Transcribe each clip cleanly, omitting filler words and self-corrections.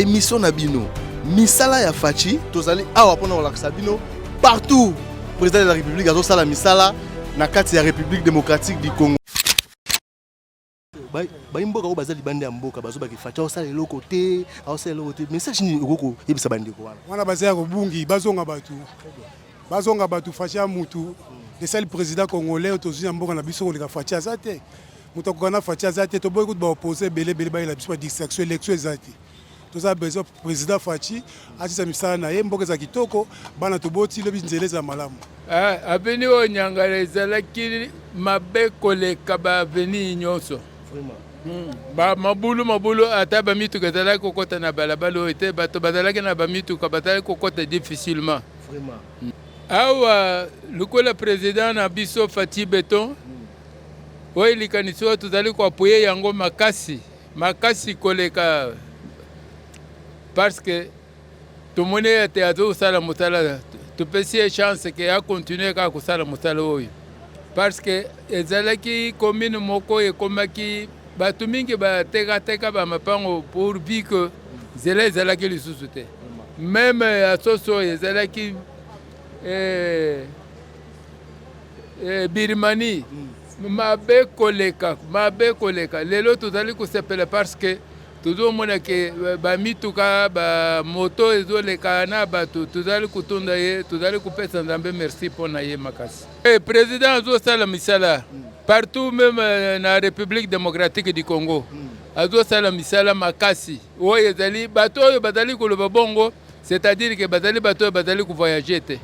Émission na bino misala ya Fatshi, tozali awa mpona kolakisa bino partout président de la République azosala misala na kati ya République démocratique du Congo. Bayi mboka oyo baza libanda ya mboka bazobaki Fatshi aosala eloko te, aosala eloko te. Message nini okoki koyebisa bandeko wana? Wana baza ya kobungi, bazonga bato, bazonga bato. Fatshi ya mutu, le seul président congolais oyo tozwi na mboka na biso koleka Fatshi aza te. Moto akoka na Fatshi aza te. Toboyi kutu baopposants ebele ebele bayela biso badistraction. Élection eza te, toza besoin président Fatshi atisa misala na ye, mboka eza kitoko, bana toboti lobi, nzela eza malamu. Ah, avenue oyo Nyangala ezalaki mabe koleka baavenue nyonso. Ba mabulu mabulu, ata bamituka ezalaki kokɔta na balabala oyo te. Bato bazalaki na bamituka bazalaki kokɔta difficilement. Awa lokola président na biso Fatshi Béton oyo, likanisi oyo tozali koappuyer yango makasi makasi koleka, parce que tomoni ete azosala mosala. Topesi ye chance ke acontinuer kaka kosala mosala oyo, parce que ezalaki commune moko ekomaki bato mingi batekateka bamapango pourvu que nzela ezalaki lisusu te. Même ya soso ezalaki Birmanie mabe koleka, mabe koleka. Lelo tozali kosepela parce que tozomona ke bamituka, bamoto ezoleka na bato. Tozali kotunda ye, tozali kopesa Nzambe merci mpo na ye makasi. Président azosala misala partout, même na République démocratique du Congo azosala misala makasi. Oyo ezali bato oyo bazali koloba bongo, c'est-à-dire ke bazali bato oyo bazali kovoyager te.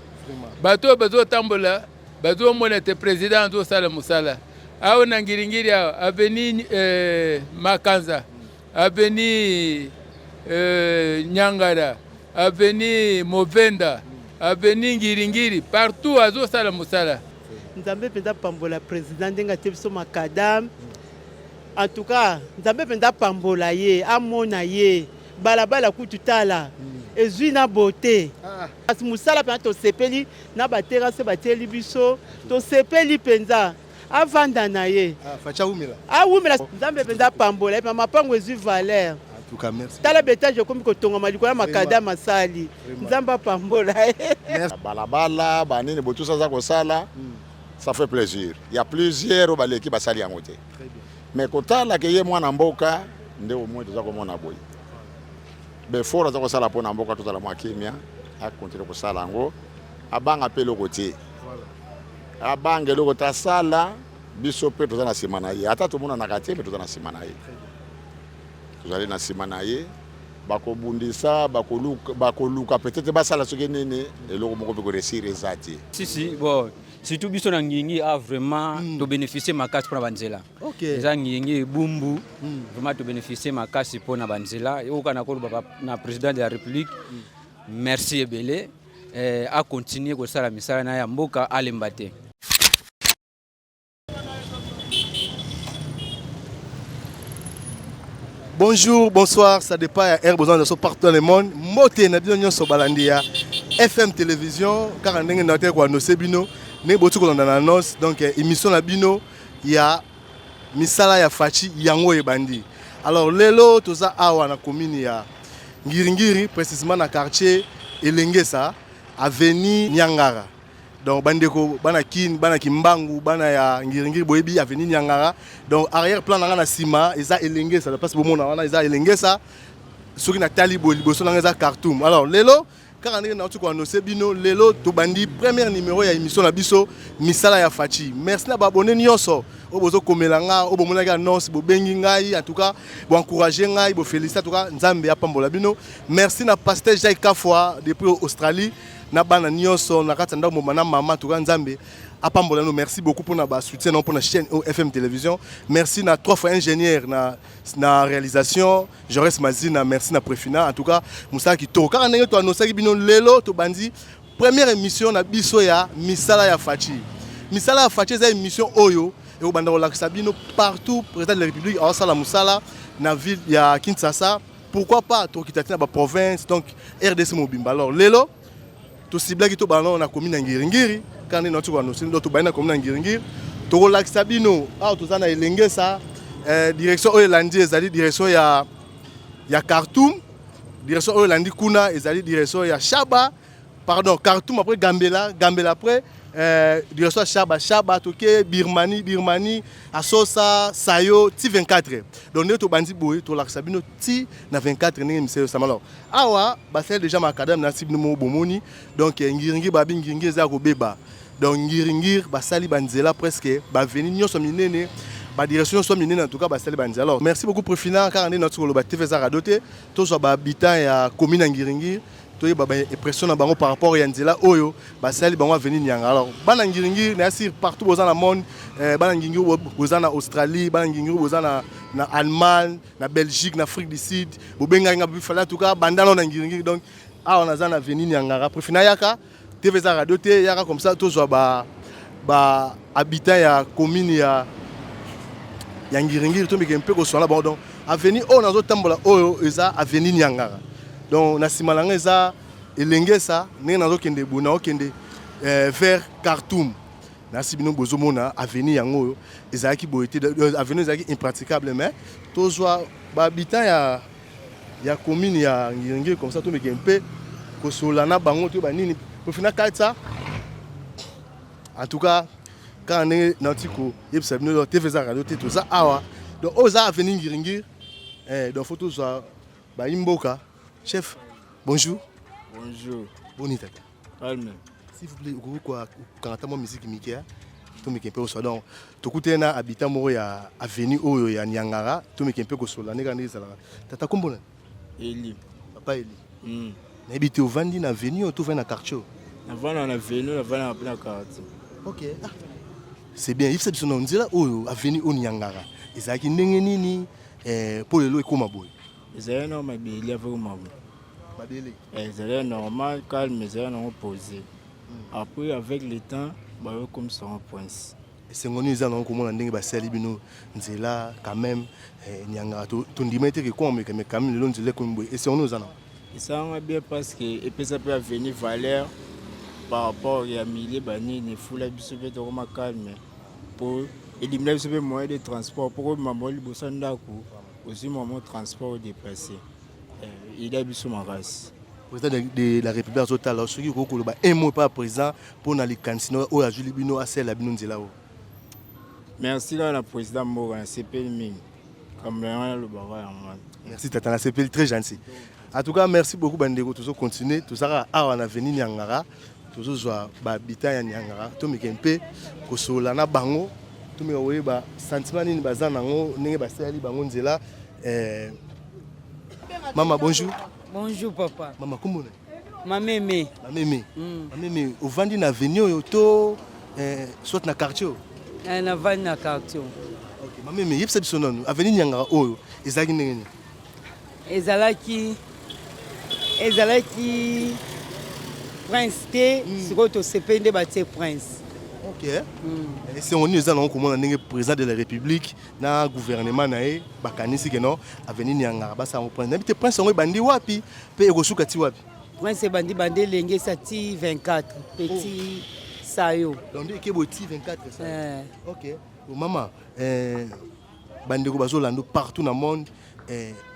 Bato oyo bazotambola bazomona te président azosala mosala. Awa na Ngiringiri awa, avenue Makanza, avenue Nyangara, avenue Movenda, avenue Ngiringiri, partout azosala mosala. Nzambe mpenza apambola président ndenge atie biso macadam. En tout cas, Nzambe mpenza apambola ye, amona ye. Balabala kutu tala, ezwi na beauté. Kasi mosala mpenza tosepeli na baterrasse batieli biso, tosepeli mpenza. Avanda na ye. Fatshi awumela. Awumela, Nzambe mpenza apambola ye. Mapango ezwi valeur. En tout cas, merci. Tala baétage ekomi kotongama likolo ya macadam asali. Nzambe apambola ye. Balabala banini botusa aza kosala, ça fait plaisir. Il y a plusieurs oyo baleki basali yango te, mais kotala ke ye mwana mboka nde omoi toza komona boye baefforts aza kosala mpo na mboka. Tozala mwa kimia, acontinuer kosala yango, abanga mpe eloko te, abanga eloko te, asala. Biso mpe toza na nsima na ye, ata tomonanaka te, mpe toza na nsima na ye, tozali na nsima na ye. Bakobundisa, bakoluka, bakoluka peut-être basala soki nini, eloko moko mpe koréussir eza te. Si si, bon, surtout biso na Ngingi a vraiment tobénéficier makasi mpona banzela. Eza Ngingi, Bumbu, vraiment tobénéficier makasi mpona banzela. Oyoka na koloba na président de la République, merci ebele, acontinuer kosala misala na ya mboka, alemba te. Bonjour, bonsoir, ça dépend ya heure besoin de partout dans le monde. Mbote na bino nyonso balandi ya FM Télévision, kaka ndenge na te ko annoncer bino, ndenge boti kolanda na annonce, donc émission na bino ya misala ya Fatshi yango ebandi. Alors lelo toza awa na commune ya Ngiringiri, précisément na quartier Elengesa, avenue Nyangara. Donc bandeko bana Kin, bana Kimbangu, bana ya Ngiringiri, boyebi avenue Nyangara. Donc arrière plan na nga na nsima eza Elengesa, la place bomona wana eza Elengesa. Soki natali boye liboso na nga eza Khartoum. Alors lelo, kaka ndenge nauti koannoncer bino, lelo tobandi première numéro ya émission na biso misala ya Fatshi. Merci na baabonnés nyonso oyo bozokomela nga, oyo bomonaki annonce, bobengi ngai, en tout cas boencourager ngai, boféliciter. En tout cas, Nzambe apambola bino. Merci na pasteur Jacques Kafwa depuis Australie, na bana nyonso na kati ya ndako moma na mama. En tout cas, Nzambe apambola no. Merci beaucoup mpona basoutien na mpona chaîne FM Télévision. Merci na trois fois ingénieur na réalisation Jaurès Mazina. Merci na Préfina. En tout cas, mosala kitoko. Kaka ndenge toannoncaki bino, lelo tobandi première émission na biso ya misala ya Fatshi. Misala ya Fatshi eza émission oyo ekobanda kolakisa bino partout président de la République aosala mosala na ville ya Kinshasa, pourquoi pas tokita ti na baprovince, donc RDC mobimba. Alors lelo tociblaki tobanda na commune ya Ngiringiri, kaka ndenge nauti koannoncer. Donc tobandi na commune ya Ngiringiri, tokolakisa bino awa toza na Elengesa, direction oyo elandi ezali direction ya Khartoum. Direction oyo elandi kuna ezali direction ya Shaba, pardon, Khartoum après Gambela, Gambela après direction ya Shaba, Shaba toke Birmanie, Birmanie Asosa, Sayo ti 24. Donc ndenge tobandi boye, tolakisa bino ti na 24 ndenge misala esama. Alors awa basali déjà macadam na si bino moko bomoni. Donc Ngiringiri, babi Ngiringiri eza ya kobeba. Donc Ngiringiri basali banzela presque baavenue nyonso minene, badirection nyonso minene, en tout cas basali banzela. Alors merci beaucoup Prefina. Kaka nde nauti koloba, TV eza radio te. Tozwa bahabitant ya commune ya Ngiringiri, toyeba baimpression na bango par rapport ya nzela oyo basali bango avenue Nianga. Alors bana Ngiringiri, na sûr partout boza na monde, bana Ngiringiri boza na Australie, bana Ngiringiri boza na Allemagne, na Belgique, na Afrique du Sud, bobengaki nga bifale. En tout cas bandano na Ngiringiri. Donc awa naza na avenue Niangara. Prefina, yaka, TV eza radio te, yaka comme ça tozwa ba habitant ya commune ya Ngiringiri, tomeke mpe koswana bango. Donc avenue oyo nazotambola oyo eza avenue Niangara. Donc na nsima na ngai eza Elengesa. Ndenge nazokende boye, naokende vers Khartoum. Nasi bino bozomona avenue yango oyo ezalaki boye te, avenue ezalaki impraticable. Mais tozwa bahabitant ya commune ya Ngiringiri, comme ça tomeke mpe kosolola na bango, toyeba nini profina kati. En tout cas kaka ndenge nauti koyebisa bino, TV eza radio te, toza awa. Donc oyo eza avenue Ngiringiri. Donc faut tozwa bayimboka. Chef, bonjour. Bonjour. Boni tata? Calme. S'il vous plaît, okoki kokanga ta mwa musique mike, tomeke mpe kosolola. Donc tokutani na habitant moko ya avenue oyo ya Niangara, tomeke mpe kosolola ndenge ndenge ezalaka. Tata, kombo nani? Eli. Papa Eli. Nayebi te, ovandi na avenue oyo to ovandi na quartier oyo? Navanda na avenue, navanda na na quartier. Ok, ah. C'est bien. Yebisa biso na nzela oyo, avenue oyo Niangara, ezalaki ndenge nini mpo lelo ekóma boye? Ezali na mabele avec mabo. Mabele. Ezali normal, calme, ezali nango posé. Après, avec le temps, bayokomisa yango prince. Esengo nini eza nango komona ndenge basali bino nzela quand même? Niangara tondima ete ekoma meka, mais quand même lelo nzela ekomi boye, esengo nini eza nango? Esalanga bien parce que epesa mpe avenue valeur par rapport ya milieu banini. Efula biso mpe tokoma calme po elimina biso mpe moyen de transport, mpo kobima mo liboso ya ndako, ozwi mwa transport odéplace, eda biso makasi. Président de la République azotala. Soki okoki koloba un mot epa président mpona likanisi oyo azwili bino, asalela bino nzela oyo. Merci kaka na président mboka, nasepeli mingi. Kambo yango nalobaka yango wana. Merci tata, nasepeli, très gentil. En tout cas merci beaucoup bandeko. Tozocontinue, tozalaka awa na avenue Niangara, tozozwa bahabitant ya Niangara, tomeke mpe kosolola na bango, tomeka koyeba sentiment nini baza nango ndenge basaleli bango nzela. Mama, bonjour. Bonjour papa. Mama, kombo na? Mameme. Mameme. Mameme, ovandi na avenue oyo to soit na quartier oyo? Navandi na quartier. Ok, mameme, yebisa biso nanu, avenue Niangara oyo ezalaki ndenge nini? Ezalaki prince te. Sikoyo tosepeli nde batie prince. Ok, esengo nini eza nango komona ndenge président de la République na gouvernement na ye bakanisi ke non, avenue Niangara basala yango prince? Nayebi te, prince yango ebandi wapi mpe ekosuka ti wapi? Prince ebandi banda Elengesa ti 24, petit Sayo. Donc nde eke boye ti 24 Sayo. Ok. Bon, mama, bandeko bazolanda partout na monde,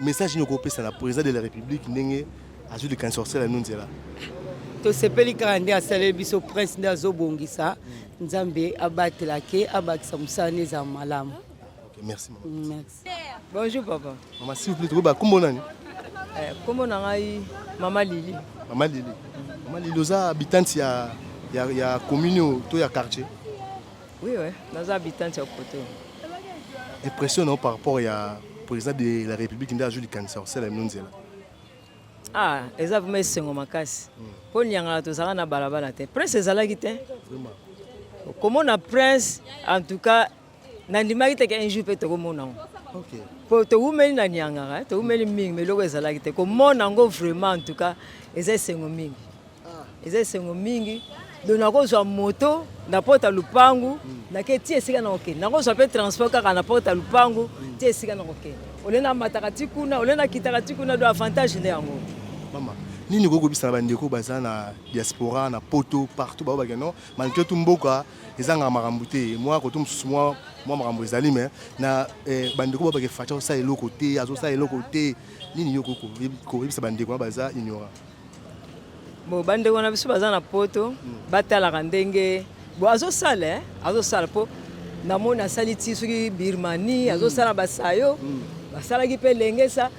message nini okopesa na président de la République ndenge azwi likanisi kosala bino nzela? Tosepeli kaka nde asaleli biso prince, nde azobongisa. Nzambe abatelake, abakisa mosala nde ezala malamu. Ok, merci mama. Merci. Bonjour papa. Mama, s'il vous plaît, tokoyeba kombo nani? Kombo na ngai Mama Lili. Mama Lili, mama Lili, oza habitante ya commune oyo to ya quartier? Oui, naza habitante ya koto. Impression na yo par rapport ya président de la République nde azwi likanisi ya kosala bino nzela? Ah, eza vraiment esengo makasi mpo Niangala tozalaka na balabala te, prince ezalaki te. Komona prince, en tout cas nandimaki te ke un jour mpe tokomona yango, po towumeli na Niangara, towumeli mingi, mais eloko ezalaki te. Komona yango vraiment, en tout cas eza esengo mingi, eza esengo mingi. Donc nakozwa moto na porte ya lupangu, nake ti esika na kokende. Nakozwa mpe transport kaka na porte ya lupangu ti esika na kokende. Ole namataka ti kuna, ole nakitaka ti kuna. Donc avantage nde yango. Mama. Nini okoki koyebisa na bandeko baza na diaspora, na poto, partout baoyo bake non, malgré tout mboka ezangaka makambo te, mwa koto mosusu mwa mwa makambo ezali mais na eh, bandeko baoyo bake Fatshi azosala eloko te, azosala eloko te, nini yo okoki koyebisa bandeko wana baza ignorant? Bon, bandeko na biso baza na poto batalaka ndenge bo azosala eh, azosala mpo namoni asali ti soki Birmanie azosala basayo basalaki mpe elengesa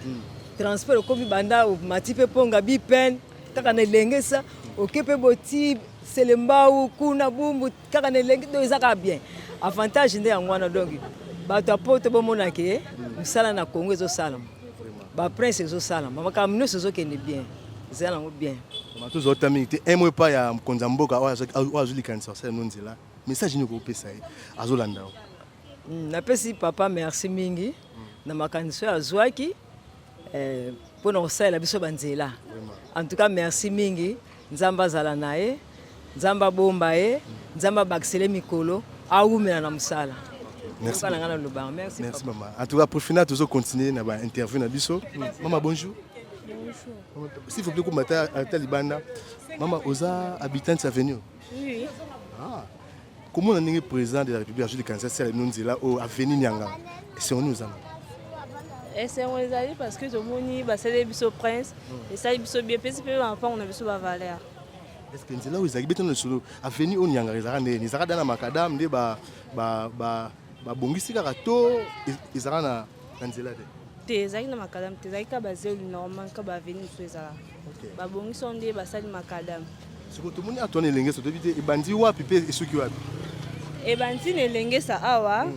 transport ekomi banda omati mpe mponga bipen kaka na elengesa oke mpe boti selembau kuna bumbu kaka na elenge donc eza kaka bien avantage nde yango wana donc bato ya poto bomona ke mosala na Congo ezosalama baprince ezosalama makambo nyonso ezokende bien eza nango bien. Tozwa ota mingi te un mot epai ya mokonzi ya mboka oyo azwi likanisi asala no nzela, message nini okopesa ye azolanda yo? Napesi papa merci mingi na makanisi oyo azwaki mpona kosalela biso banzela. En tout cas merci mingi, Nzambe azala na ye, Nzambe abomba ye, Nzambe abakisele mikolo awumela na mosala. Merci. Na ngai nalobaka merci. Merci maman. En tout cas pour finir tozo continuer na ba interview na biso. Maman bonjour. Bonjour. S'il vous plaît komata ata libanda. Maman oza habitante avenue? Oui. Ah. Komona ndenge président de la République azwi likanisi asala bino nzela oyo avenue Nianga, esengo nini oza na? Esengo ezali parce que tomoni basali biso prince, esali biso bien, epesi mpe bampango na biso bavaleur. Est ce que nzela oyo ezalaki betano lisolo avenue oyo Niangara ezalaka ndenge ezalaka da na makadam nde babongisi kaka to ezalaka na nzela te? Te, ezalaki na makadam te, ezalaki kaka bazelu normal kaka baavenue mosusu ezalaka babongisi oyo nde basali makadam. Sikoyo tomoni awa towana elengesa, toyebi te ebandi wapi mpe esuki wapi? Ebandi na elengesa awa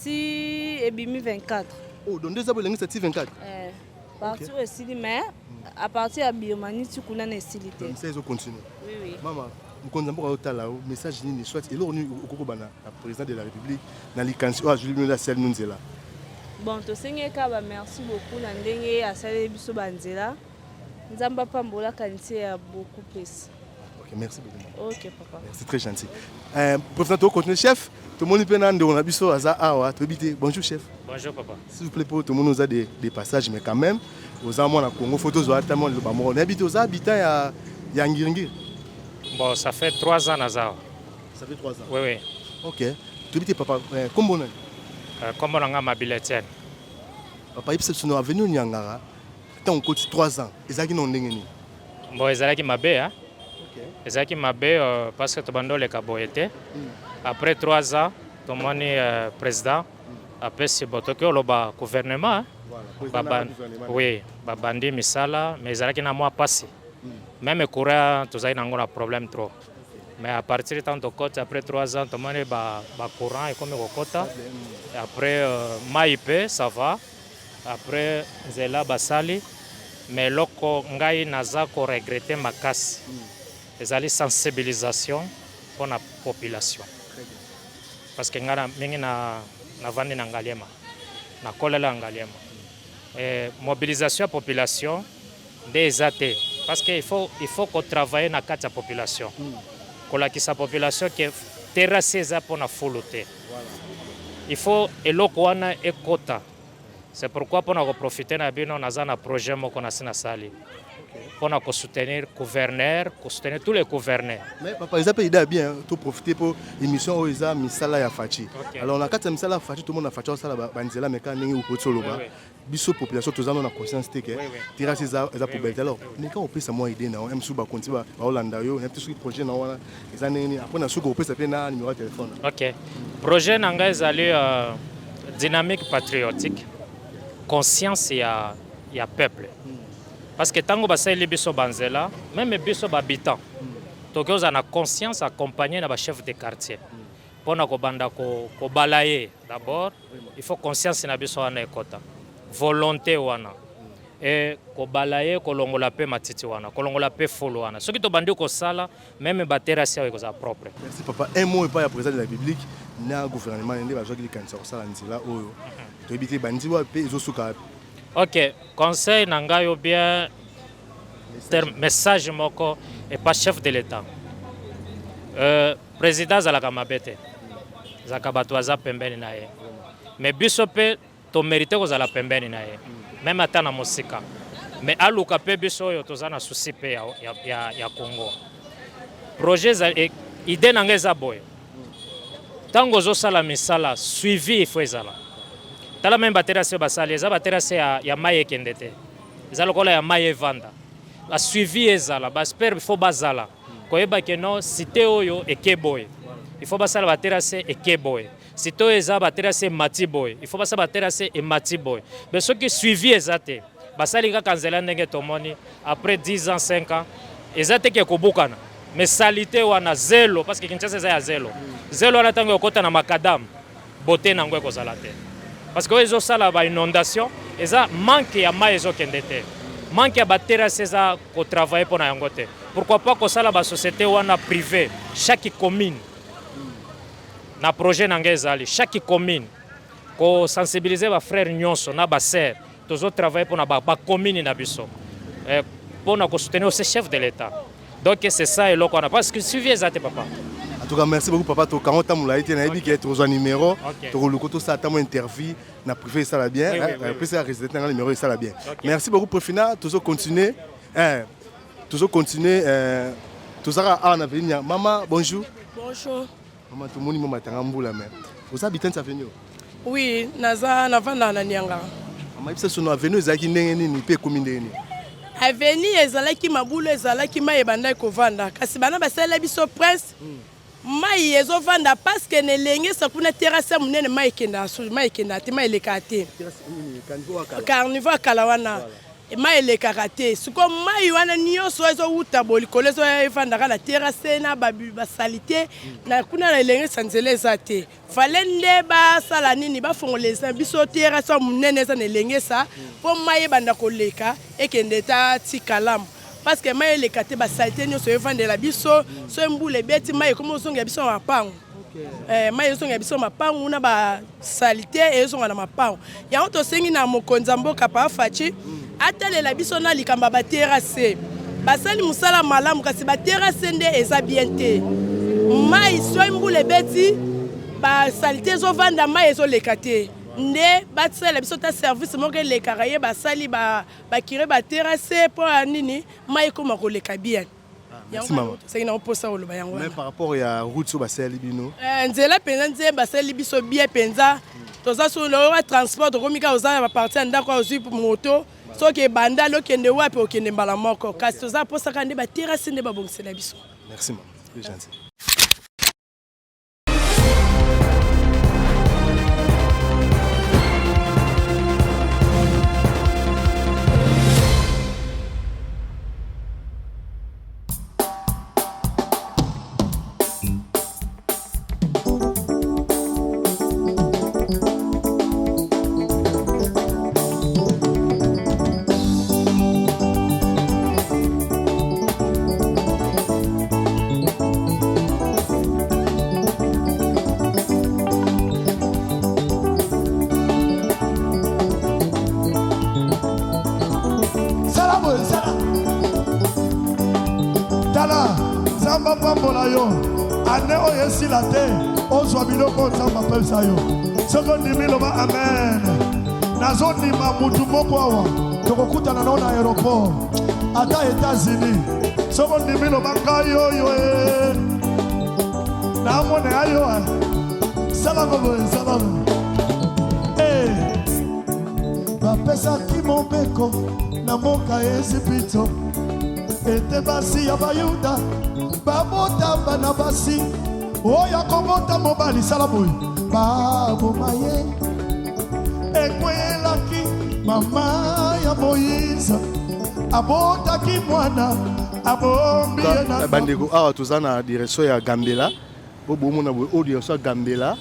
ti ebimi 24. Oh, donc nde eza bo elengesa ti 24? Eh, partie oyo esili mais à partir ya Birmanie ti kuna na esili te. Message ezocontinue. Oui, oui. Mama, mokonzi ya mboka azotala yo, message nini soit eloko nini okoki kobana na président de la République na likanisi oyo azwi bino asali bino nzela? Bon, tosengi kaka ba merci beaucoup na ndenge asaleli biso banzela. Nzambe apambola kanisi ya beaucoup plus. Ok, merci beaucoup. Ok papa. Merci, très gentil. Président, to continue chef, tomoni mpe na ndeko na biso aza awa, toyebi te. Bonjour chef. Bonjour papa. S'il vous plaît, po tomoni oza des passages mais quand même oza mwana Congo, faut tozwa ata mwa liloba moko. Nayebi te oza habitant ya Ngiringiri? Bon, ça fait 3 ans naza awa. Ça fait 3 ans? Oui, oui. Ok. Toyebi te papa, kombo nani? Kombo na nga Mabila Etienne. Papa, yebisa biso no avenue Niangara ntango okoti 3 ans ezalaki nano ndenge nini? Bon, ezalaki mabe hein? Ezalaki mabe parce que tobandi oleka boye te. Après 3 ans tomoni président apesi bo toki oloba gouvernement. Oui, babandi misala mais ezalaki na mwa pasi. Même courant tozalaki nango na problème trop. Mais à partir ntango tokoti après 3 ans tomoni ba courant ekomi kokota. Après mai mpe ça va. Après nzela basali, mais eloko ngai naza koregretter makasi ezali sensibilisation mpona population. Parce que ngai mingi navandi na Ngaliema, nakolela Ngaliema. Mobilisation ya population nde eza te, parce que il faut kotravailler na kati ya population, kolakisa population ke terrasse eza mpona fulu te. Il faut eloko wana ekota. C'est pourquoi mpona koprofiter na bino, naza na projet moko nasi nasali mpona kosoutenir gouverneur, kosoutenir tous les gouverneurs. Mais papa, eza mpe idée ya bien toprofiter mpo émission oyo eza misala ya Fatshi. Alors na kati ya misala ya Fatshi, tomona Fatshi osala banzela mais kaka ndenge okoti oloba, biso population toza no na conscience te ke terrasse eza poubelle te. Alors mais quand opesa mwa idée na yo mosusu, bakonti baolanda yo, nayebi te soki projet na wana eza ndenge nini. Après na soki opesa mpe na numéro ya téléphone. Ok, projet na ngai ezali dynamique patriotique, conscience ya peuple, parce que ntango basaleli biso banzela, même biso bahabitant tokoki kozala na conscience accompagné na bachef de quartier mpona kobanda kobalayer. D'abord il faut conscience na biso wana ekota, volonté wana e kobalayer, kolongola mpe matiti wana, kolongola mpe fulu wana. Soki tobandi kosala, même baterrasse awa ekozala propre. Merci papa. Un mot epai ya président de la République na gouvernement nde bazwaki likanisi ya kosala nzela oyo, toyebi te bandi wapi mpe ezosuka wapi. Ok, conseil na ngai ou bien message moko epa chef de l'État, président azalaka mabe te, ezalaka bato baza pembeni na ye, mais biso mpe tomérite kozala pembeni na ye même ata na mosika. Mais aluka mpe biso oyo toza na souci mpe ya, ya, ya, ya Congo. Projet eza, e, idée na ngai eza boye. Ntango ozosala misala, suivi il faut ezala. Tala meme baterase oyo basali, eza baterase ya, ya mai ekende te, eza lokola ya mai evanda. Ba suivi ezala, ba experts il faut bazala koyeba ke non, cité oyo eke boye, il faut basala baterase eke boye, cité oyo eza baterase emati boye, il faut basala baterase emati boye. Mais soki suivi eza te, basali kaka nzela ndenge tomoni, après 10 ans, 5 ans, eza te ke kobukana, mais salite wana zelo, parce que Kinshasa eza ya zelo. Zelo wana ntango ekota na makadam, beauté nango ekozala te, parce que oyo ezosala ba inondation eza manque ya mai ezokende te, manque ya baterrasse eza kotravaille mpo na yango te. Pourquoi pas kosala basociété wana privé, chaque commune na projet na ngai ezali chaque commune kosensibiliser bafrère nyonso na basœur, tozotravaille mpona bacommune na biso mpona kosoutenir aussi chef de l'État. Donc c'est ça eloko wana, parce que suivi eza te, papa. En tout cas, merci beaucoup papa. Tokango ta molai te, nayebi ke tozwa numéro, tokoluka tosala ata mo interview na privé, esala bien. Pesa ya résident nanga numéro, esala bien. Merci beaucoup. Profina, tozo continuer, tozo continuer, tozaka awa na avenue. Mama, bonjour. Bonjour. Mama, tomoni mo matanga mbula, mais oza habitante avenue? Oui, naza navandaka na Niangara. Mama, yebisa sono avenue ezalaki ndenge nini mpe ekomi ndenge nini? Avenue ezalaki mabulu, ezalaki mai ebandaki kovanda, kasi bana basalela biso prince, mai ezovanda parce que na elengesa kuna terrasse ya monene, mai ekendaka su, mai ekendaka te, mai elekaka te. Carniveau ya kala wana, mai elekaka te. Sikoyo mai wana nyonso ezowuta bo likolo, ezoya evandaka na terrasse na basalite na kuna na elengesa. Nzela eza te, fale nde basala nini? Bafongola eza biso terrasse ya monene eza na elengesa mpo mai ebanda koleka, ekende ta ti kalamu, parce que mai eleka te, basalite nyonso evandela biso. So mbula ebeti, mai ekomi ozongela biso na mapango. Mai ezongela biso mapangu na basalite, ezonga na mapangu. Yango tosengi na mokonzi ya mboka pa Fatshi atalela biso na likambo ya baterrasse. Basali mosala malamu, kasi baterrasse nde eza bien te. Mai soki mbula ebeti, basalite ezovanda, mai ezoleka te. Nde basalela biso ta service moko elekaka ye, basali bakire baterrasse mpo ya nini? Mai ekóma koleka bien. Merci mama. Tosengi nango mposa koloba yango. Mais par rapport ya route oyo basaleli bino? Nzela mpenza nzembe basaleli biso bien mpenza. Toza so lowa transport, tokomi kaka oza na baparti ya ndako, ozwi moto, soki ebandali okende wapi, okende mbala moko. Kasi toza mposaka nde baterrasse nde babongisela biso. Merci mama, très gentil. Sala boye, sala, tala. Nzambe apambola yo. Ane oyo esila te, ozwa biloko oyo Nzambe apesa yo. Soki ondimi, loba amen. Nazondima mutu moko awa, tokokutana nao na aéroport ata États-Unis. Soki ondimi, loba ngai oyo e namona ya yo. Salango boye, sala boye. Eh, bapesaki mobeko na mboka Ezipito ete basi ya Bayuda babota bana basi, oyo akobota mobali, sala boye, baboma ye. Ekweyelaki mama ya Moïse, abotaki mwana, abombi ye na Bandeko, awa toza na direction ya Gambela. Po bomona boye, oyo direction ya Gambela.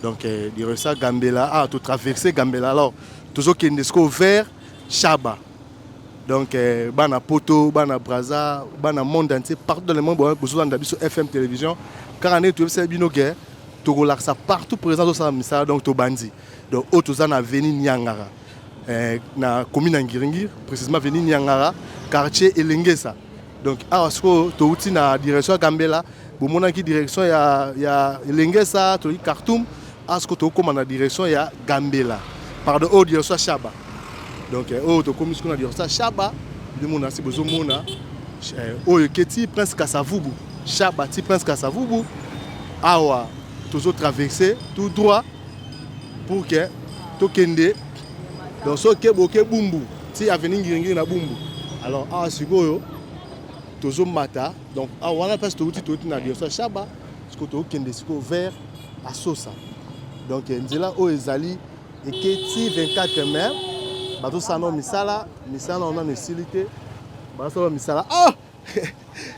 Donc direction ya Gambela, awa totraverse Gambela, alors tozokende sikoyo vers Shaba. Donc bana Poto, bana Braza, bana monde entier, partout dans le monde bozolanda biso FM Télévision, kaka ndenge toyebisaki bino ke tokolakisa partout présent, tosala misala. Donc tobandi. Donc oyo toza na avenue Niangara, na commune ya Ngiringiri, précisément avenue Niangara, quartier Elengesa. Donc awa sikoyo touti na direction ya Gambela, bomonaki direction ya Elengesa, toki Khartoum. Awa sikoyo tokóma na direction ya Gambela, pardon, oyo direction ya Shaba. Donc eh, oyo tokomi sikoyo na direction ya Shaba, nde mona si bozomona eh, oyo eketi Prince Kasavubu, Shaba ti Prince Kasavubu. Awa tozo traverser tout droit pour que tokende donc soki boke Bumbu ti avenue Ngiringiri na Bumbu. Alors awa sikoyo tozomata donc awa wana place touti touti na direction ya Shaba, sikoyo tokende sikoyo vers Asosa. Donc eh, nzela oyo ezali eketi 24 mai, bazosala nao misala, misala nao nano esili te, bazosala misala. Ah!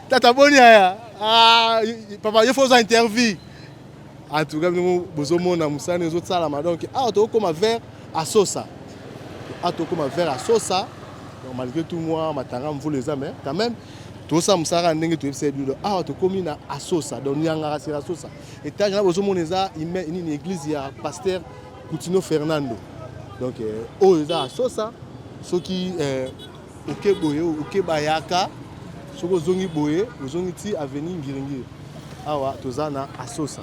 Tata boni aya ah, papa yo faut oza interview. En tout cas bino bozomona mosala ndenge ezosalama. Donc awa tokokoma vers Asosa, awa tokokoma vers Asosa. Donc malgré tout mwa matanga mvula eza, mais quand même tozosala mosala kaka ndenge toyebisa bino. Awa tokomi na Asosa, donc Niangara sur Asosa. Étage na bozomona eza nini, église ya pasteur Coutinho Fernando. Donc oyo eza Asosa. Soki oke boye, oke bayaka, soki ozongi boye, ozongi ti avenue Ngiringiri. Awa toza na Asosa.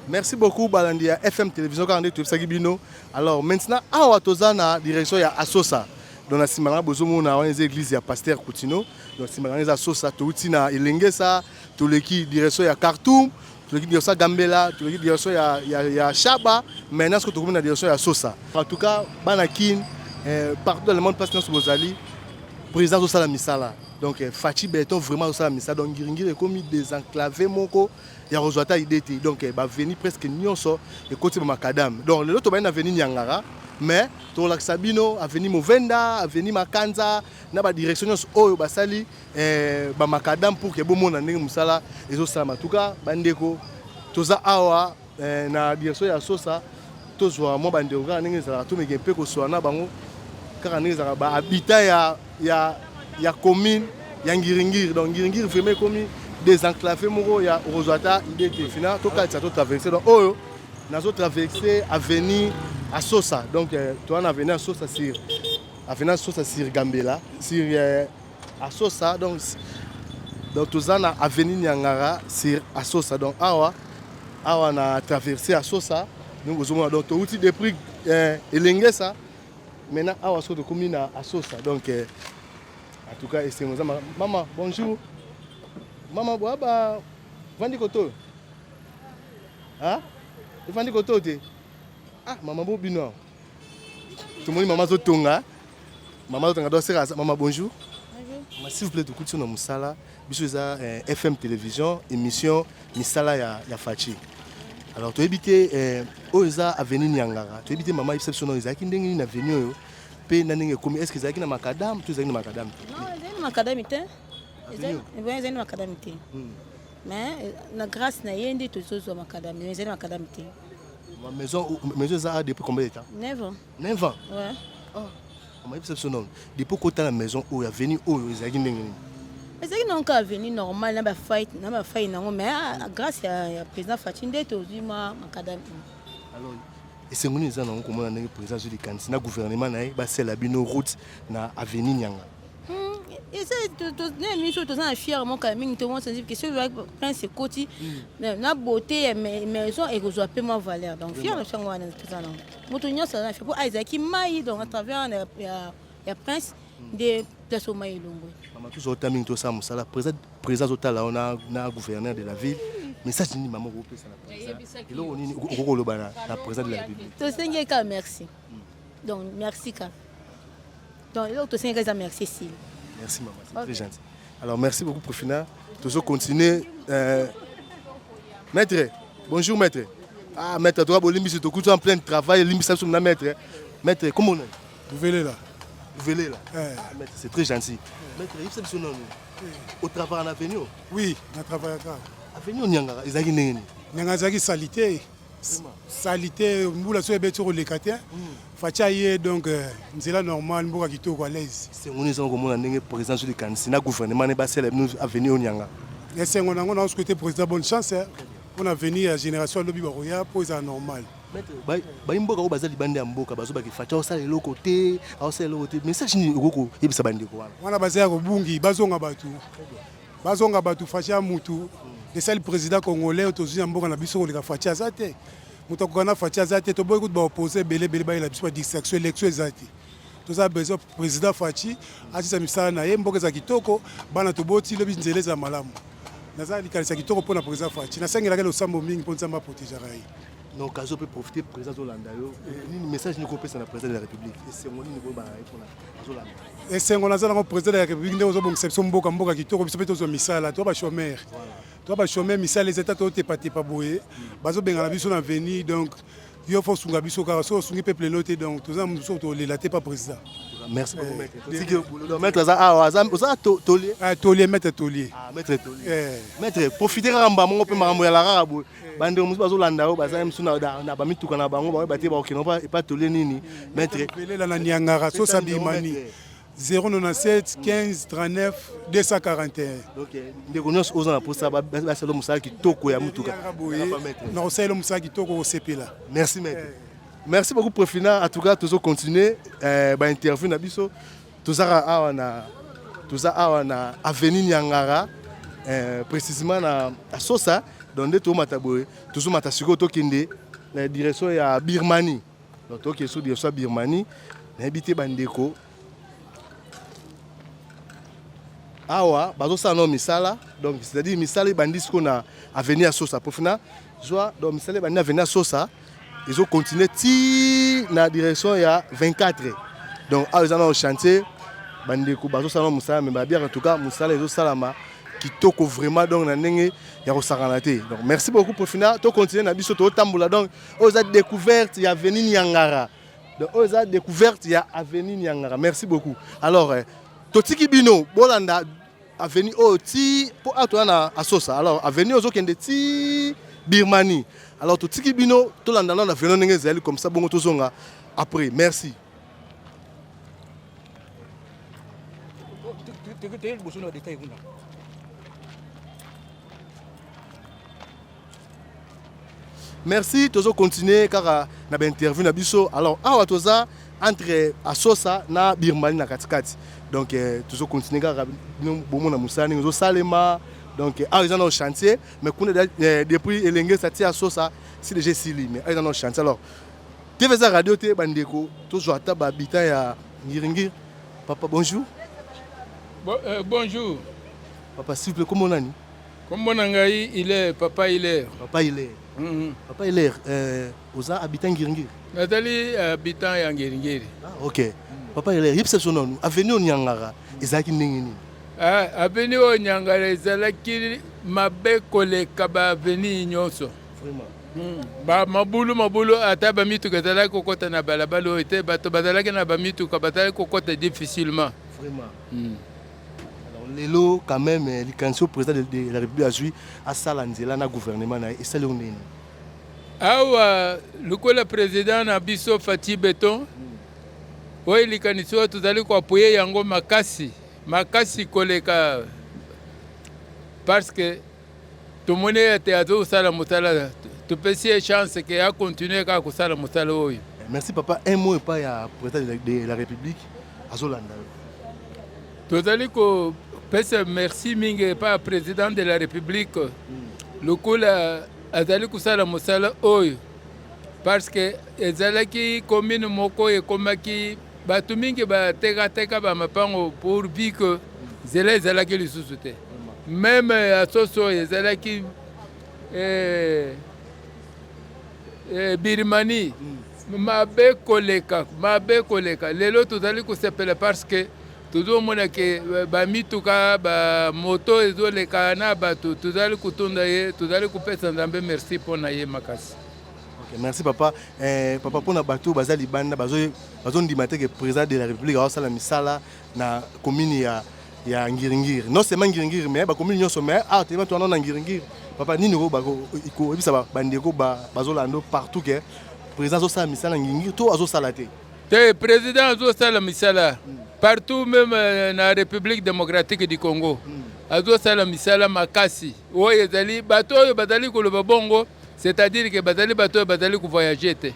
Merci beaucoup balandi ya FM Télévision, kaka nde toyebisaki bino. Alors maintenant awa toza na direction ya Asosa. Donc na nsima nanga bozomona wana eza église ya pasteur Coutinho. Donc nsima nanga eza Asosa. Touti na Elengesa, toleki direction ya Khartoum, toleki direction ya Gambela, toleki direction ya Shaba. Maintenant soki tokomi na direction ya Asosa. En tout cas bana Kin, partout dans le monde, place nyonso bozali, président azosala misala. Donc Fatshi Béton vraiment azosala misala. Donc Ngiringiri ekomi désenclavé moko ya kozwa ata idée te. Donc baavenue presque nyonso ekoti bamacadam. Donc lelo tobandi na avenue Niangara, mais tolakisa bino avenue Movenda, avenue Makanza, na badirection nyonso oyo basali bamacadam pour que bomona ndenge mosala ezosalama. En tout cas bandeko, toza awa na direction ya Sosa. Tozwa mwa bandeko kaka ndenge ezalaka, tomeke mpe koswala na bango kaka ndenge ezalaka, bahabitat ya commune ya Ngiringiri. Donc Ngiringiri vraiment ekomi désenclavé moko ya okozwa ata idée te. Fina tokatisa, totraverse. Donc oyo nazotraverse avenue Asosa. Donc toza na avenue Asosa sur avenue Asosa sur Gambela sur Asosa. Donc toza na avenue Niangara sur Asosa. Donc awa na traverse Asosa, donc ozomona. Donc touti depuis Elengesa, maintenant awa soki tokomi na Asosa. Donc en tout cas esengo eza. Mama, bonjour mama. Bwaba vandi koto oyo, efandi koto oyo te. Ah mama, bo bino awa tomoni mama azotonga, mama azotonga. Donc seka mama, bonjour mama, s'il vous plaît, tokuti so na mosala. Biso eza FM Télévision, émission misala ya Fatshi. Alors toyebi te, oyo eza avenue Niangara. Toyebi te, mama, yebisa biso nano ezalaki ndenge nini avenue oyo mpe na ndenge ekomi. Est ce que ezalaki na macadam to ezalaki na macadam te? Non, ezali na macadam te, ezali na macadam te, mais na grâce na ye nde tozozwa macadam. Ezali na macadam te. Maison eza depuis combien de temps? 9 ans. 9 ans? Ouais. Oh. Mama, yebisa biso nano, depuis okota na maison oyo, avenue oyo ezalaki ndenge nini? Ezalaki nango kaka avenue normal na bafai na bafai nango, mais grâce ya président Fatshi nde tozwi mwa macadam. Alors esengo nini eza nango komona ndenge président azwi likanisi na gouvernement na ye basala bino route na avenue Nianga? Eza na miso, toza na fier moko ya mingi. Tomona ke soki prince ekoti na beauté ya maison, ekozwa mpe mwa valeur. Donc fier na biso yango wana toza nango. Moto nyonso aza na fier mpo ezalaki mai. Donc à travers ya prince nde place oyo mai elongwe. Mama, tozota mingi, tosala mosala. Président azotala yo na gouverneur de la ville. Message nini mama okopesa na président? Eloko nini okoki koloba na président de la République? Tosengi ye kaka merci. Donc merci kaka. Donc eloko tosengi kaka eza merci, esili. Merci maman, c'est très gentil. Alors merci beaucoup Profina. Toujours continuer. Maître, bonjour maître. Ah maître, toi bolimbisi, tokuti en plein travail, limbisa biso na maître. Maître, comment on est? Buvelela. Buvelela. Ah, maître, c'est très gentil. Maître, yebisa biso nanu. Otravaille na avenue? Oui, na travaillaka. Avenue Niangara ezalaki ndenge nini? Nyanga ezalaki salité, salité. Mbula so ebeti, koleka te. Fatshi aye, donc nzela normal, mboka kitoko, à l'aise. Esengo nini ezanga komona ndenge président azwi likanisi na gouvernement ne basala bino avenue Onianga? Esengo nango, na souhaiter président bonne chance mpona avenir ya génération alobi bakoya mpo ezala normal. Bayi mboka oyo baza libanda ya mboka bazobaki Fatshi aosala eloko te, aosala eloko te. Message nini okoki koyebisa bandeko wana? Wana baza ya kobungi, bazonga bato, bazonga bato. Fatshi ya mutu esali président congolais oyo tozwi na mboka na biso koleka Fatshi aza te. Moto akoka na Fatshi aza te. Toboyi kutu baopposants ebele ebele bayela biso badistraction. Élection eza te. Toza besoin président Fatshi atisa misala na ye, mboka eza kitoko, bana toboti lobi nzela eza malamu. Naza likanisi ya kitoko mpo na président Fatshi. Nasengelaka losambo mingi mpo Nzambe aprotegeaka ye. Na occasion mpe profiter président azolanda yo, nini message nini okopesa na président de la république? Esengo nini koyeba na ye mpona azolanda? Esengo naza nango président de la république nde ozobongisa biso mboka, mboka kitoko, biso mpe tozwa misala, to ba chômeur, to ba chômeur, misala eza ta, totepatepa boye, bazobengana biso na avenir. Donc yo fo osunga biso kaka, soki osungi peuple no te, donc toza mosusu tolela te pa président. Merci beaucoup maître. Tiki donc maître aza awa, aza oza tolier. Ah tolier, maître tolier. Ah maître tolier. Maître profiter kaka mba mongo pe makambo ya la kaka boye. Bande mosusu bazolanda yo, baza mosusu na na bamituka na bango, bango batie bakokende pa epa tolier nini maître. Belela na Niangara sosa Bimani 097 15 39 241. Donc ndeko nyonso oza na posa basala mosala kitoko ya mutuka. Na kosalela mosala kitoko kosepela. Merci maître. Merci beaucoup Profina. En tout cas, toujours continuer euh, ba interview na biso. Tozaka awa na toza awa na avenue Niangara euh, précisément na Sosa. Donc nde tomata boye, tozomata sikoyo tokende na direction ya Birmanie. Donc tokende so direction ya Birmanie. Nayebi te bandeko awa bazosala nao misala, donc c'est-à-dire misala ebandi sikoyo na avenue ya Sosa. Profina zwa, donc misala ebandi na avenue ya Sosa, ezo continuer ti na direction ya 24. Donc awa eza nao chantier, bandeko bazosala nao mosala, mais babiaka en tout cas mosala ezosalama kitoko vraiment, donc na ndenge ya kosakana te. Donc merci beaucoup Profina, to continuer na biso totambola. Donc oyo eza découverte ya avenue Niangara. Donc oyo eza découverte ya avenue Niangara. Merci beaucoup. Alors totiki bino bolanda avenue oyo ti po awa toza na Asosa. Alors avenue ozokende ti Birmanie. Alors totiki bino tolanda nano avenue ndenge ezali comme ça, bongo tozonga après. Merci. Merci, tozo continuer kaka na ba interview na biso. Alors awa toza entre Asosa na Birmanie na katikati. Donc euh, tozo continuer kaka bino bomona mosala ndenge ezosalema. Donc awa eza na chantier, mais kuna euh, depuis elenge sati Asosa si déjà esili, mais awa eza na chantier. Alors TV eza radio te bandeko, tozwa ata ba habitant ya Ngiringiri. Papa bonjour. Bon, euh, bonjour. Papa s'il vous plaît, comment nani? Kombo na ngai Hilaire, papa Hilaire. Papa Hilaire. Mm -hmm. Papa Hilaire, euh, oza habitant Ngiringiri? Nazali habitant ya Ngiringiri. Ah, ok. Mm. Papa Hilaire, yebisa biso nanu, avenue oyo Niangara ezalaki ndenge nini? Ah, avenue oyo Niangara ezalaki mabe koleka ba avenue nyonso. Vraiment. Mm. Ba mabulu mabulu, ata ba mituka ezalaki kokota na balabala oyo te, bato bazalaki na ba mituka bazalaki kokota difficilement. Vraiment. Mm. Alors lelo quand même likanisi oyo président de la République azwi asala nzela na gouvernement na ye esali yo ndenge nini? Awa lokola président na biso Fatshi Beton, oyo likanisi oyo tozali koapuye yango makasi makasi koleka, parce que tomoni ete azosala mosala, topesi ye chance ke akontinue kaka kosala mosala oyo. Merci papa, un mot epai ya président de la République azolanda yo. Tozali kopesa merci mingi epai ya président de la République lokola azali kosala mosala oyo, parce que ezalaki commune moko ekomaki bato mingi batekateka bamapango pourvu que nzela ezalaki lisusu te. Meme ya soso ezalaki eh, eh, Birmanie mabe koleka, mabe koleka. Lelo tozali kosepela parce que tozomona ke bamituka bamoto ezoleka na bato, tozali kotunda ye, tozali kopesa Nzambe merci mpo na ye makasi. Ok, merci papa. Eh, papa mpona bato baza libanda bazondima te ke président de la république azosala misala na commune ya ya Ngiringiri, non seulement Ngiringiri mais bacommune nyonso, mais awa telema towana na Ngiringiri. Papa, nini koyebisa bandeko bazolanda partout ke président azosala misala na Ngiringiri to azosala te? Te, président azosala misala partout, même na République démocratique du Congo. Azosala misala makasi. Oyo ezali bato oyo bazali koloba bongo, c'est-à-dire ke bazali bato oyo bazali kovoyage te,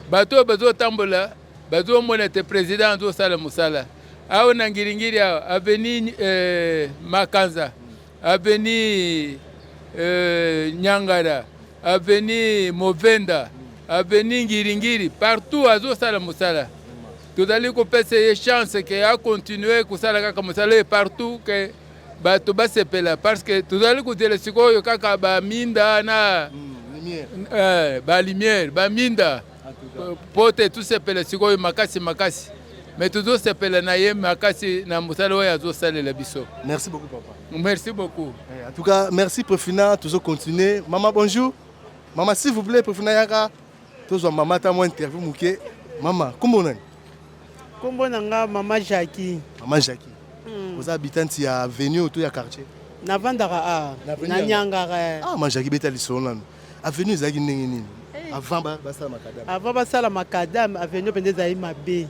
bato oyo bazotambola bazomona te président azosala mosala awa na Ngiringiri, awa avenue eh, Makanza, avenue eh, Nyangara, avenue Movenda, avenue Ngiringiri, partout azosala mosala. Tozali kopesa ye chance ke acontinue kosala kaka mosala ye partout ke bato basepela parce que tozali kozela sikoyo kaka baminda na eh, balumière baminda mpo te tosepela sikoyo makasi makasi mais tozosepela na ye makasi na mosala oyo azosalela biso. Merci beaucoup papa. Merci beaucoup. Eh, en tout cas, merci Prefina, toujours continuer. Maman bonjour. Maman s'il vous plaît Prefina yaka. Tozwa mama ata mwa interview moke. Mama, kombo nani? Kombo na nga mama Jackie. Mama Jackie. Oza habitante ya avenue to ya quartier? Navandaka a na Nyangara. Ah, mama Jackie beta lisolo nanu. Avenue ezalaki ndenge nini? Avant basala macadam. Avant basala macadam, avenue mpenza ezali mabe.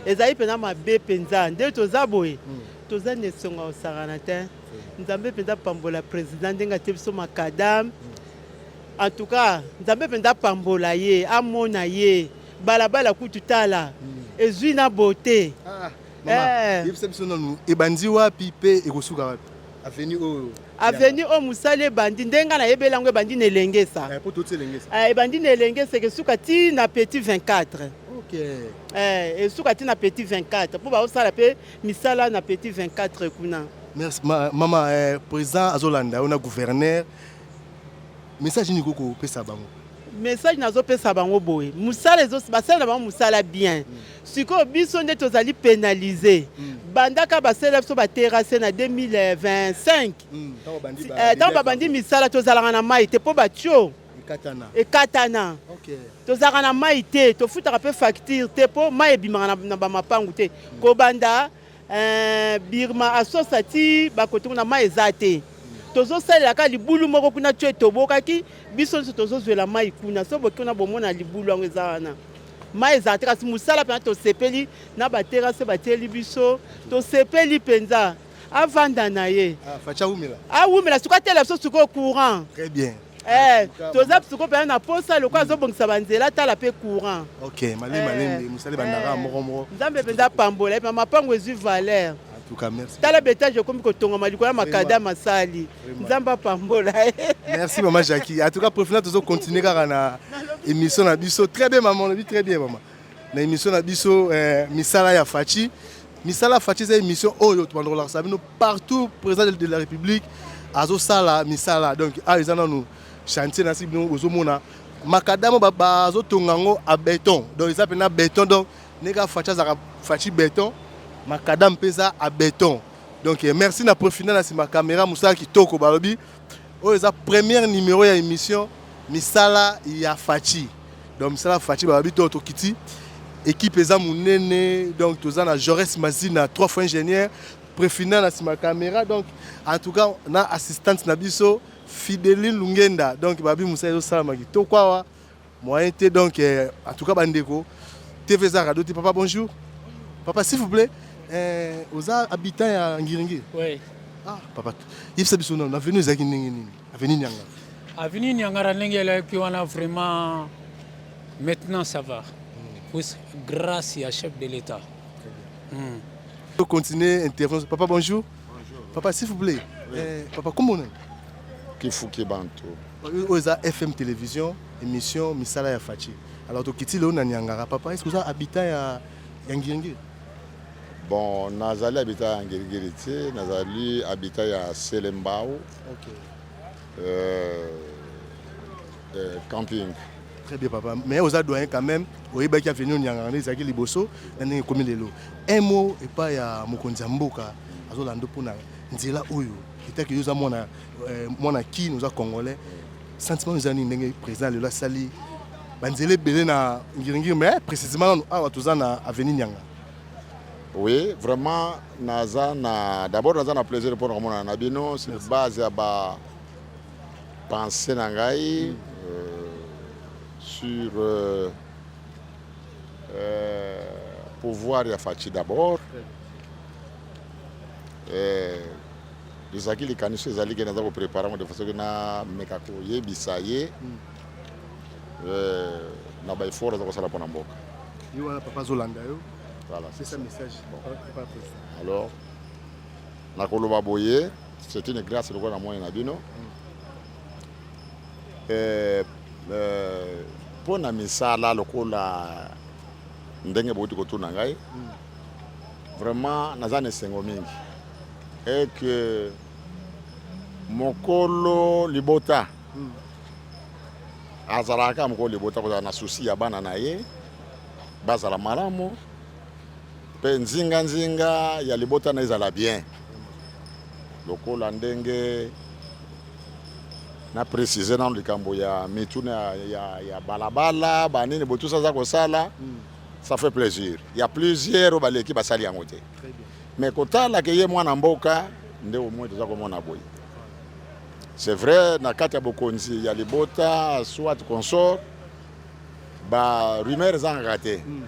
Ezali mpenza mabe mpenza. Nde toza boye. Toza na esonga kosakana te. Nzambe mpenza pambola président ndenge atie biso macadam. En tout cas, Nzambe mpenza pambola ye, amona ye. Balabala kutu tala. Ezwi na beauté. Ah, mama, yebisa biso nanu ebandi wapi mpe ekosuka wapi? Avenue oyo. Avenue oyo mosala ebandi ndenge ngai nayebeli yango ebandi na Elengesa. Eh, po toti Elengesa. Eh, ebandi na Elengesa ekesuka ti na Petit 24. Ok. Eh, esuka ti na Petit 24 po baosala mpe misala na Petit 24 kuna. Merci ma, mama eh, président azolanda yo na gouverneur message nini koko kopesa bango? Message nazopesa bango boye, mosala basala na bango mosala bien. Sikoyo biso nde tozali pénalisé. Bandaka basala biso baterrasse na 2025. Ntango babandi misala tozalaka na mai te mpo batio ekatana. Tozalaka na mai te, tofutaka mpe facture te mpo mai ebimaka na bamapangu te. Kobanda Birma asosa ti bakote kuna mai eza te. Tozosalela kaka libulu moko kuna tio etobokaki, biso nyonso tozozwela mai kuna. So boki kuna bomona libulu yango eza wana. Mai ezala te kasi mosala mpenza tosepeli na baterase batieli biso, tosepeli mpenza. Avanda na ye. Ah, Fatshi awumela. Awumela sikoyo atela biso sikoyo courant. Très bien. Eh, toza sikoyo mpenza na posa lokola azobongisa banzela atala mpe courant. Ok, malembe malembe, mosala ebandaka moko moko. Nzambe mpenza apambola ye mpe mapango ezwi valeur. En tout cas, merci. Tala betage ekomi kotongama likolo ya makadam asali. Nzambe apambola ye. Merci maman Jackie. En tout cas, préférence tozo continuer kaka na émission na biso. Très bien maman, on dit très bien maman. Na émission na biso eh, misala ya Fatshi. Misala ya Fatshi eza émission oyo tobandolakisa bino partout président de la République azosala misala. Donc awa eza nanu chantier na si bino bozomona makadam bazotonga yango a béton. Donc eza pena béton donc ndenge Fatshi azalaka Fatshi béton, makadam mpe eza a béton. Donc merci na profina na sima caméra mosala kitoko balobi oyo eza première numéro ya émission misala ya Fatshi. Donc misala ya Fatshi balobi to tokiti équipe eza munene donc toza na Jaurès Mazina 3 fois ingénieur Prefina na sima caméra donc en tout cas na assistante na biso Fideline Lungenda donc babi mosala ezosalama kitoko awa moyen te donc en tout cas bandeko TV eza radio te. Papa bonjour. Papa s'il vous plaît, oza habitant ya Ngiringiri? Oui. Ah papa, yebisa biso nanu avenue ezalaki ndenge nini? Avenue Niangara. Avenue Niangara ndenge elaki wana vraiment maintenant ça va. Puis grâce ya chef de l'État. On continue intervention. Papa bonjour. Bonjour. Papa s'il vous plaît. Oui. Papa comment on est? Kifuki Bantu. Oyo eza FM télévision émission misala ya Fatshi. Alors tokiti leo na Niangara papa, est-ce que oza habitant ya Ngiringiri? Bon, nazali habitant ya Ngiringiri te, nazali habitant ya Selembao. Ok. Camping. Très bien papa, mais oza doyen quand même, oyebaki avenue Niangara nde ezalaki liboso na ndenge ekomi lelo. Un mot epai ya mokonzi ya mboka azolanda mpona nzela oyo etaki yo oza mwana mwana Kin, oza congolais. Sentiment eza nini ndenge président lelo asali banzela ebele na Ngiringiri, mais précisément nanu awa toza na avenue Niangara? Oui, vraiment naza na d'abord naza na plaisir mpona komonana na bino sur base ya ba pensée na ngai sur pouvoir ya Fatshi d'abord. Ezalaki likanisi ezali ke naza koprépare yango de façon ke nameka koyebisa ye na ba effort aza kosala mpona mboka. Ye wana papa azolanda yo. Voilà, c'est ça message. Bon. Alors nakoloba boye, c'est une grâce lokola na moni na bino. Mpo na misala lokola Ndenge bouti kotuna ngai, vraiment naza na esengo mingi et que mokolo libota azalaka kaka mokolo libota kozala na souci ya bana na ye bazala malamu mpe nzinganzinga ya libota na ezala bien lokola ndenge na précise nano likambo ya mituna ya, ya, ya balabala banini botusa aza kosala mm. Ça fait plaisir. Il y a plusieurs oyo baleki basali yango te. Mais kotala ke ye mwana mboka nde au moins toza komona boye. C'est vrai na kati ya bokonzi ya libota soit consort ba rumeur ezangaka te. Mm.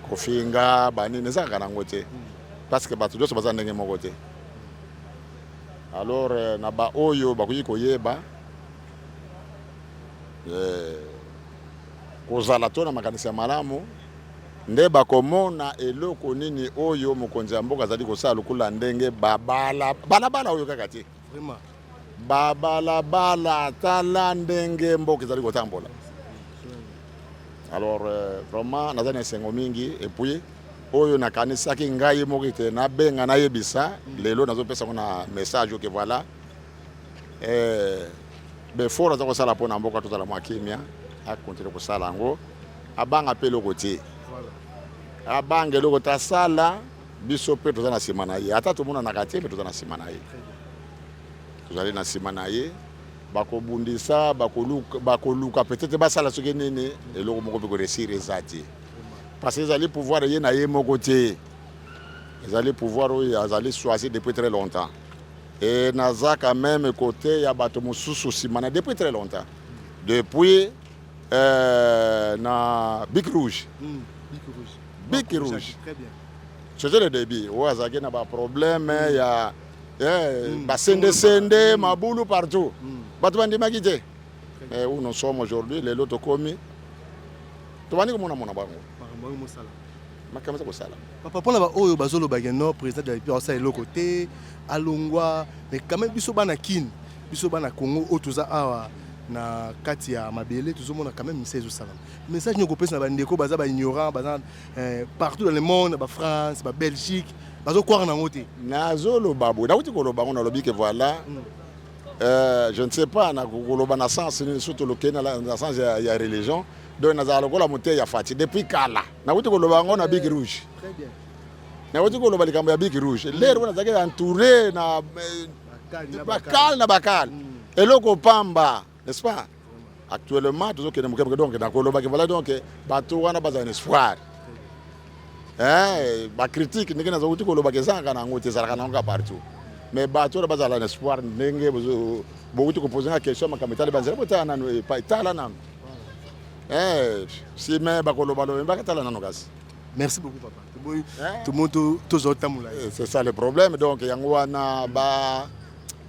Kofinga banini ezangaka nango te. Mm. Parce que bato nyonso baza ndenge moko te. Alors euh, na ba oyo bakoki koyeba euh, Kozala to na makanisi ya malamu nde bakomona eloko nini oyo mokonzi ya mboka azali kosala lokola ndenge babala balabala oyo kaka te babalabala tala ndenge mboka ezali kotambola. Alors euh, vraiment naza na esengo mingi et puis oyo nakanisaki ngai moko ete nabenga nayebisa lelo nazopesa ngo na message oke voilà. Eh, befort aza kosala mpo na mboka tozala mwa kimia, akontinue kosala yango, abanga mpe eloko te, abanga eloko te, asala biso mpe toza na nsima na ye, ata tomonanaka te mpe toza na nsima na ye, tozali na nsima na ye. Bakobundisa, bakoluka, bakoluka peut-être basala soki nini, eloko moko mpe koresir eza te, parce que ezali pouvoir ye na ye moko te, ezali pouvoir oyo azali choisi depuis très longtemps. Et naza quand même côté ya bato mosusu nsima na depuis très longtemps depuis euh, na Bic Rouge mm, Bic Rouge, Bic Rouge. Très bien. C'était le début oyo azalaki na baproblème mm. ya eh, mm. basendesende mm. mabulu partout mm. bato bandimaki te mais où nous sommes aujourd'hui lelo tokomi tobandi komonamona bango makambo eza kosala. Papa mpona baoyo bazoloba ke non président de la République asala eloko te alongwa mais quand même biso bana Kin biso bana Congo oyo toza awa na kati ya mabele tozomona quand même misala ezosalama message nini okopesa na bandeko baza ba ignorant baza eh, partout dans le monde ba France ba Belgique bazokwaka nango te. Nazoloba boye nauti koloba yango nalobi ke voilà mm. Euh, je ne sais pas na koloba na sens nini surtout lokei na, na sens ya, ya religion donc nazala lokola moteyi ya Fatshi depuis kala nakuti koloba yango na Bic Rouge nakuti koloba likambo ya Bic Rouge lere wana nazalaki entouré na bakale na bakale eloko pamba n'est-ce pas actuellement tozokende moke moke donc nakolobaki voilà donc bato wana bazala na espoir eh, bacritique ndenge nazokuti kolobaka ezangaka na yango te ezalaka na yango kaka partout mais bato wana bazala na espoir ndenge bokuti kopose nga question makambo etali banzela botala nanu epai tala nanu eh, si me bakoloba loba bakatala nanu kasi. Merci beaucoup papa. Toboyi tomo tozwa otambola. Eh, c'est ça le problème donc yango wana ba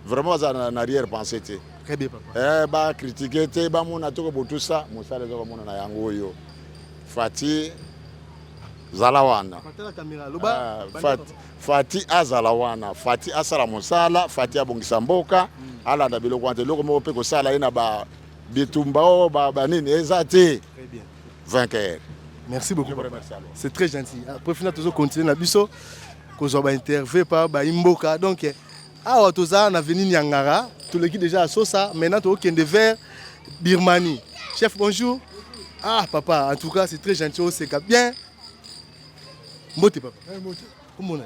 vraiment baza na arrière pensée te. Très bien papa. Eh ba critiquer te bamona toko botusa mosala eza komona na yango oyo. Fati zala wana. Ah, Fati, Fati azala wana. Fati asala mosala, Fati abongisa mboka, mm. alanda biloko wana te eloko moko mpe kosala ye na ba bitumba oyo ba, ba nini eza te. Très bien. Vainqueur. Merci beaucoup papa. C'est très gentil. Après final tozo continuer na biso kozwa ba interview pa ba imboka donc awa toza na avenue Niangara, toleki déjà à Sosa, maintenant tokende vers Birmanie. Chef bonjour. Ah papa, en tout cas c'est très gentil, oseka bien. Mbote papa. Hey, mbote. Komona.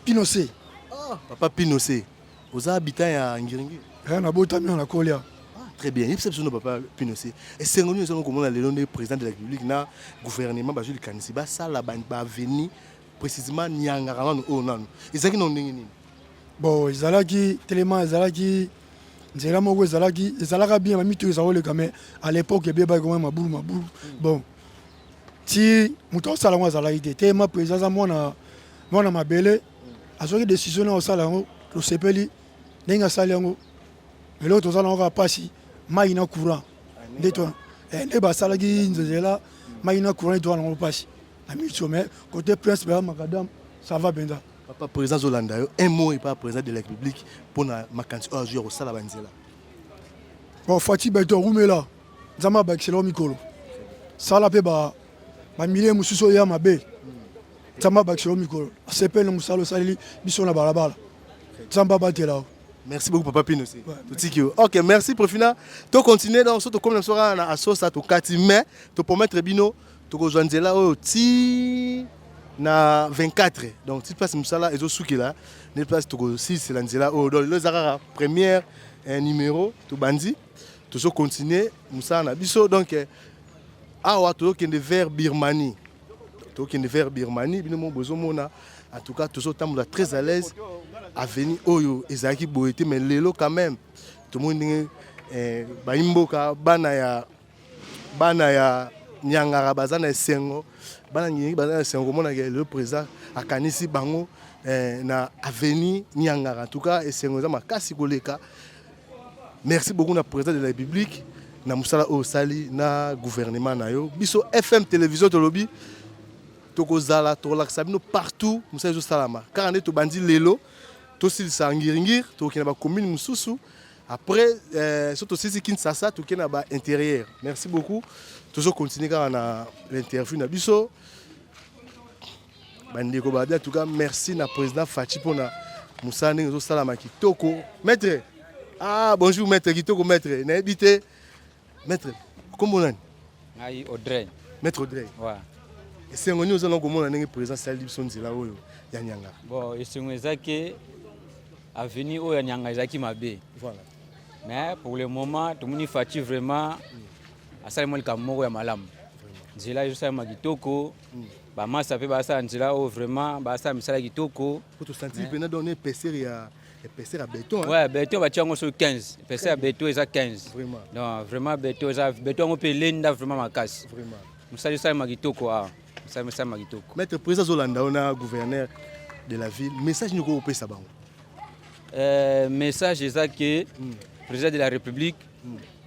Pinochet. Ah, papa Pinochet. Oza habitant ya Ngiringiri? Eh, nabotami na nakolia. Ah, très bien. Yebisa biso no papa Pinochet. Esengo nini ozango komona lelo nde président de la République na gouvernement bazwi likanisi basala ba avenue précisément Niangara nanu oyo nanu. Ezalaki na ndenge nini? Bon, ezalaki telema ezalaki nzela moko ezalaki ezalaka bien bamituka eza koleka mais à l'époque ebebaki koma mabulu mabulu bon ti moto akosala yango azalaki te telema président aza mwana mwana mabele azwaki décision na kosala yango tosepeli ndenge asali yango eloko toza nango kaka mpasi mai na courant nde to eh, nde basalaki nzela mai na courant toza nango mpasi na miso mais côté prince baya macadam ça va mpenza. Papa président azolanda yo un mot epa président de la république mpona makanisi oyo azwi ya kosala banzela. Bon Fatshi Beton rumela nzambe abakisela yo mikolo sala mpe ba Bamilie mosusu oyo ya mabe. Nzambe abakisa yo mikolo. Asepeli na mosala osaleli biso na balabala. Nzambe abatela yo. Merci beaucoup papa Pino aussi. Totiki yo. OK, merci Profina. To continuer donc surtout comme na na asosa to kati mais to promettre bino tokozwa nzela oyo ti na 24 donc ti place mosala ezosukela nde place tokosilisela nzela oyo donc lelo eza kaka première eh, numéro tobandi tozocontinue mosala na biso donc eh, awa tozokende vers birmanie tokende vers birmanie bino moko bozomona en tout cas tozotambola très à l'aise avenue oyo ezalaki boye te mais lelo quand même tomoni ndenge eh, bayimboka bana ya bana ya nyangara baza na esengo bana ngingi baza na esengo komona ke le président akanisi bango eh, na avenue nyangara en tout cas esengo eza makasi koleka merci beaucoup na président de la république na mosala oyo osali na gouvernement na yo biso fm télévision tolobi tokozala tokolakisa bino partout mosala ezosalama kaka nde tobandi lelo tosilisa ngiringiri tokokende bacommune mosusu Après, euh, surtout sisi Kinshasa, tout na ba intérieur. Merci beaucoup. Toujours continuer kaka na l'interview na biso. Bandeko ba en tout cas merci na président Fatshi pona musala ndenge ezosalama kitoko. Maître. Ah bonjour maître kitoko maître. Nayebi te maître kombo nani? Ngai Audrey. Maître Audrey. Ouais. Esengo nini oza na komona ndenge président asali biso nzela oyo ya Nyangara? Bon, esengo eza ke avenue oyo ya Nyanga ezalaki mabe. Voilà. Mais pour le moment tomoni Fatshi vraiment asali mwa likambo moko ya malamu. Nzela ezosalema kitoko. Bamasa mpe basala nzela oyo vraiment basala misala kitoko. Po tosentir mpena donc épaisseur ya épaisseur ya béton. Hein? Ouais, béton batia yango soki 15. Épaisseur ya béton eza 15. Vraiment. Donc vraiment béton eza béton yango mpe elenda vraiment makasi. Vraiment. Mosala esalema kitoko awa. Mosala esalema kitoko. Maître président azolanda yo na gouverneur de la ville message nini okoki kopesa bango? Euh, message eza ke président de la république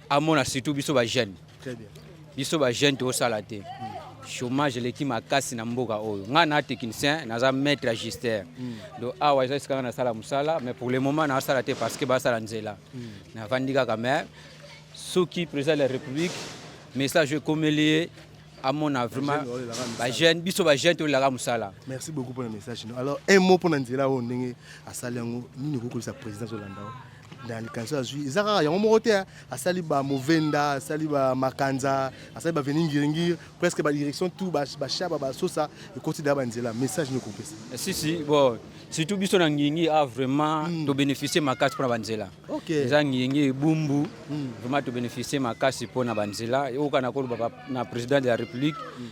amona surtout biso ba jeune. Très bien. Biso ba jeune tozosala te. Chômage eleki makasi na mboka oyo. Ngai na technicien, naza maître ajusteur. Donc awa eza esika ngai nasala mosala, mais pour le moment nasala te parce que basala nzela. Navandi kaka mais soki président de la république message ekomeli ye amona vraiment ba jeune biso ba jeune tolelaka mosala. Merci beaucoup pour le message. Alors un mot pour nzela oyo ndenge asali yango nini okoki koyebisa président azolanda yo na likanisi azwi eza kaka yango moko te asali ba movenda asali ba makanza asali ba veni ngiringiri presque ba direction tout bashaba basosa ekoti deya banzela message nini okopesa? Si si bon surtout biso na ngingi ah vraiment mm. tobénéficie makasi mpona banzela okay. eza ngingi ebumbu mm. vraiment tobénéficie makasi mpona banzela oyoka na koloba na président de la république mm.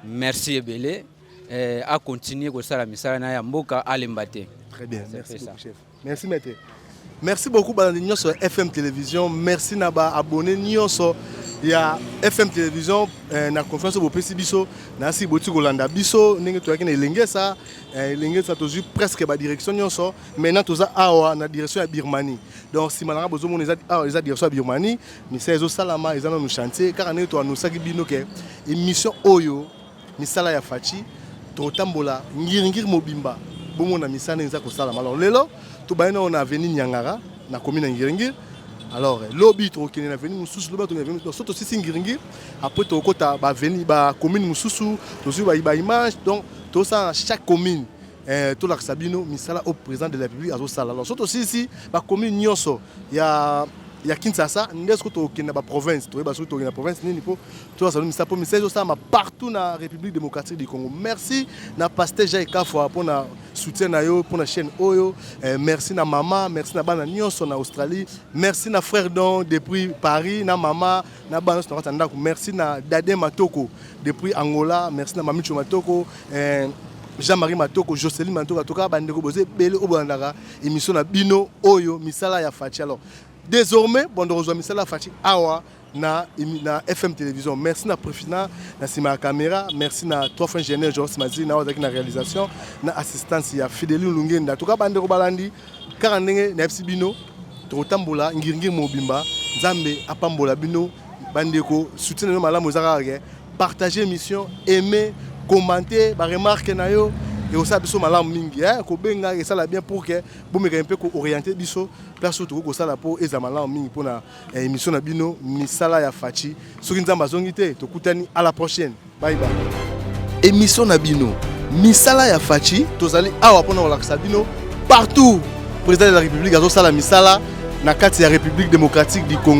merci ebele eh, acontinue kosala misala na ya mboka alemba te. Très bien, merci beaucoup chef. Merci maître. Merci beaucoup balandi nyonso ya FM Télévision. Merci na ba abonnés nyonso ya FM Télévision eh, na confiance bopesi biso na si boti kolanda biso ndenge toyaki na Elengesa eh, Elengesa tozwi presque ba direction nyonso. Maintenant toza awa na direction ya Birmanie. Donc sima na nga bozomona eza awa eza direction ya Birmanie, misala ezosalama eza nanu chantier kaka ndenge toannosaki bino ke émission oyo misala ya Fatshi tokotambola ngiringiri mobimba bomona misala ndenge eza kosalama. Alors lelo tobandi nao na avenue Nyangara na commune ya Ngiringiri. Alors lobi tokokende na avenue mosusu, lobi tokende na avenue mosusu. So tosisi Ngiringiri, après tokokota ba avenue ba commune mosusu, tozwi ba image donc tosala na chaque commune. Eh, tolakisa bino misala oyo président de la République azosala. Alors so tosilisi ba commune nyonso ya ya Kinshasa nde soki tokokende na ba province, toyeba soki tokokende na province nini mpo tolakisa bino misala, mpo misala ezosalama partout na République démocratique du Congo. Merci na pasteur Jacques Kafwa mpo na soutien na yo mpo na chaîne oyo. Eh, merci na mama, merci na bana nyonso na Australie, merci na frère Don depuis Paris, na mama na bana nyonso na kati ya ndako, merci na Dade Matoko depuis Angola, merci na Mamicho Matoko, eh, Jean-Marie Matoko, Jocelyn Matoko, en tout cas bandeko bozo ebele oyo bolandaka émission na bino oyo misala ya Fatshi. Alors désormais bondo kozwa misala ya Fatshi awa na, na FM télévision. Merci na Prefina na sima ya caméra, merci na trois frères ingénieur Georges Mazili na ozaki na réalisation na assistance ya Fideline Lungenda. En tout cas bandeko balandi kaka ndenge na FC bino tokotambola ngiringiri mobimba, Nzambe apambola bino bandeko, soutien na bino malamu eza kaka ke partager émission, aimer, commenter ba remarque na yo ekosala biso malamu mingi eh, kobenga esala bien pour que bomeka mpe ko orienter biso place oyo tokoki kosala mpo eza malamu mingi mpona eh, émission na bino misala ya Fatshi. Soki Nzambe azongi te, tokutani à la prochaine. Bye bye. Émission na bino misala ya Fatshi, tozali awa mpona kolakisa bino partout président de la République azosala misala na kati ya République démocratique du Congo.